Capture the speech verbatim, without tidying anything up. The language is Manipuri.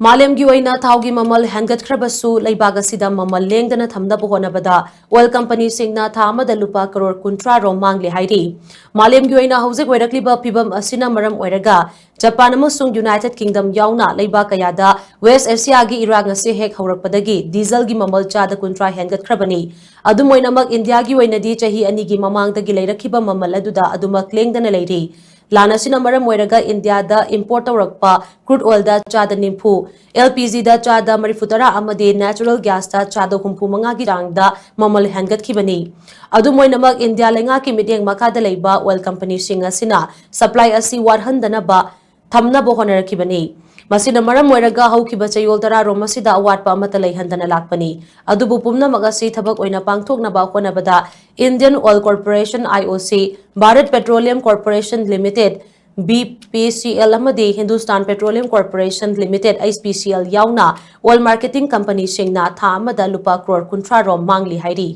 ꯃꯥꯂꯦꯝꯒꯤ ꯑꯣꯏꯅ ꯊꯥꯎꯒꯤ ꯃꯃꯜ ꯍꯦꯟꯒꯠꯈ꯭ꯔꯕꯁꯨ, ꯂꯩꯕꯥꯛ ꯑꯁꯤꯗ ꯃꯃꯜ ꯂꯦꯡꯗꯅ ꯊꯝꯅꯕ ꯍꯣꯠꯅꯕꯗ oil companyꯁꯤꯡꯅ ꯊꯥ ꯑꯃꯗ ꯂꯨꯄꯥ ꯀꯔꯣꯔ ꯀꯨꯟꯊ꯭ꯔꯥ ꯔꯣꯝ ꯃꯥꯡꯂꯦ ꯍꯥꯏꯔꯤ꯫ ꯃꯥꯂꯦꯝꯒꯤ ꯑꯣꯏꯅ ꯍꯧꯖꯤꯛ ꯑꯣꯏꯔꯛꯂꯤꯕ ꯐꯤꯚꯝ ꯑꯁꯤꯅ ꯃꯔꯝ ꯑꯣꯏꯔꯒ, ꯖꯄꯥꯟ ꯑꯃꯁꯨꯡ United Kingdom ꯌꯥꯎꯅ ꯂꯩꯕꯥꯛ ꯀꯌꯥꯗ West Asiaꯒꯤ ꯏꯔꯥꯡ ꯑꯁꯤ ꯍꯦꯛ ꯍꯧꯔꯛꯄꯗꯒꯤ dieselꯒꯤ ꯃꯃꯜ ꯆꯥꯗ ꯀꯨꯟꯊ꯭ꯔꯥ ꯍꯦꯟꯒꯠꯈ꯭ꯔꯕꯅꯤ꯫ ꯑꯗꯨꯝ ꯑꯣꯏꯅꯃꯛ, ꯏꯟꯗꯤꯌꯥꯒꯤ ꯑꯣꯏꯅꯗꯤ ꯆꯍꯤ ꯑꯅꯤꯒꯤ ꯃꯃꯥꯡꯗꯒꯤ ꯂꯩꯔꯛꯈꯤꯕ ꯃꯃꯜ ꯑꯗꯨꯗ ꯑꯗꯨꯃꯛ ꯂꯦꯡꯗꯅ ꯂꯩꯔꯤ꯫ ꯂꯥꯟ ꯑꯁꯤꯅ ꯃꯔꯝ ꯑꯣꯏꯔꯒ ꯏꯟꯗꯤꯌꯥꯗ import ꯇꯧꯔꯛꯄ crude oilꯗ ꯆꯥꯗ ꯅꯤꯐꯨ, LPGꯗ ꯆꯥꯗ ꯃꯔꯤꯐꯨꯇꯔꯥ ꯑꯃꯗꯤ natural gasꯇ ꯆꯥꯗ ꯍꯨꯝꯐꯨ ꯃꯉꯥꯒꯤ ꯆꯥꯡꯗ ꯃꯃꯜ ꯍꯦꯟꯒꯠꯈꯤꯕꯅꯤ꯫ ꯑꯗꯨꯝ ꯑꯣꯏꯅꯃꯛ, ꯏꯟꯗꯤꯌꯥ ꯂꯩꯉꯥꯛꯀꯤ ꯃꯤꯠꯌꯦꯡ ꯃꯈꯥꯗ ꯂꯩꯕ oil companyꯁꯤꯡ ꯑꯁꯤꯅ supply ꯑꯁꯤ ꯋꯥꯠꯍꯟꯗꯅꯕ ꯊꯝꯅꯕ ꯍꯣꯠꯅꯔꯛꯈꯤꯕꯅꯤ꯫ ꯃꯁꯤꯅ ꯃꯔꯝ ꯑꯣꯏꯔꯒ ꯍꯧꯈꯤꯕ ꯆꯌꯣꯜ ꯇꯔꯥꯔꯣꯝ ꯑꯁꯤꯗ ꯑꯋꯥꯠꯄ ꯑꯃꯠꯇ ꯂꯩꯍꯟꯗꯅ ꯂꯥꯛꯄꯅꯤ꯫ ꯑꯗꯨꯕꯨ ꯄꯨꯝꯅꯃꯛ ꯑꯁꯤ ꯊꯕꯛ ꯑꯣꯏꯅ ꯄꯥꯡꯊꯣꯛꯅꯕ ꯍꯣꯠꯅꯕꯗ Indian Oil Corporation, IOC, Bharat Petroleum Corporation Limited, BPCL, ꯑꯃꯗꯤ Hindustan Petroleum Corporation Limited, HPCL, ꯌꯥꯎꯅ oil marketing companyꯁꯤꯡꯅ ꯊꯥ ꯑꯃꯗ ꯂꯨꯄꯥ ꯀ꯭ꯔꯣꯔ ꯀꯨꯟꯊ꯭ꯔꯥ ꯔꯣꯝ ꯃꯥꯡꯂꯤ ꯍꯥꯏꯔꯤ꯫